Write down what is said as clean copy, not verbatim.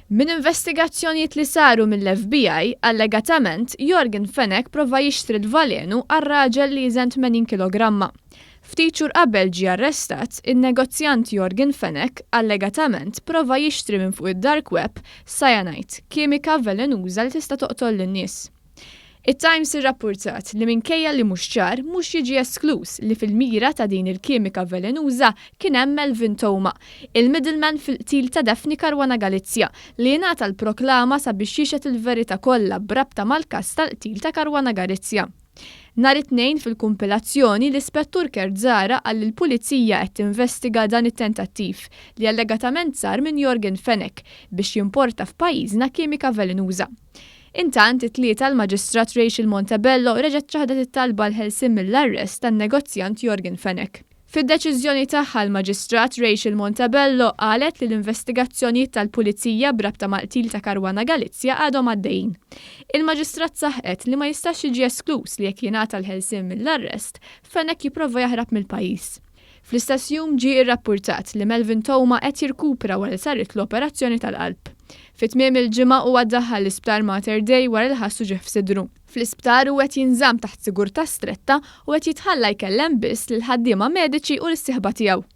Minn investigazzjonijiet li saru mill-FBI, allegatament Yorgen Fenech prova jixtri l-valenu għal raġel li jiżen 80 kilogramma. Ftit xhur qabel ġie arrestat, in-negozjant Yorgen Fenech allegatament prova jixtri minn fuq id-dark web cyanide, kimika velenuża li tista' toqtol lin-nies. It-Times irrappurtat li minkejja li mhux ċar, mhux jiġi eskluż li fil-mira ta' din il-kimika velenuża kien hemm Melvin Theuma, il-middleman fil-qtil ta' Daphne Caruana Galizia, li ngħata l-proklama sabiex jixhed il-verità kollha b'rabta mal-każ tal-qtil ta' Caruana Galizia. Nhar it-Tnejn fil-kumpilazzjoni, l-Ispettur Kurt Zahra qal li l-Pulizija qed tinvestiga dan it-tentattiv li allegatament sar minn Yorgen Fenech biex jimporta f'pajjiżna kimika velenuża. Intant, it-Tlieta l-Maġistrat Rachel Montebello reġgħet ċaħdet it-talba għall-ħelsien mill-arrest tan-negozjant Yorgen Fenech. Fid-deċiżjoni tagħha l-Maġistrat Rachel Montebello qalet li l-investigazzjonijiet tal-Pulizija b'rabta mal-qtil ta' Caruana Galizia għadhom għaddejjin. Il-Maġistrat saħqet li ma jistax jiġi eskluż li jekk jingħata l-ħelsien mill-arrest, Fenech jipprova jaħrab mill-pajjiż. Fl-istess jum ġie rrappurtat li Melvin Theuma qed jirkupra wara li saritlu operazzjoni tal-qalb. Fi tmiem il-ġimgħa huwa ddaħħal l-Isptar Mater Dei wara li ħass uġigħ f'sidru. Fl-isptar hu qed jinżamm taħt sigurtà stretta u qed jitħalla jkellem biss lill-ħaddiema mediċi u lis-sieħba tiegħu.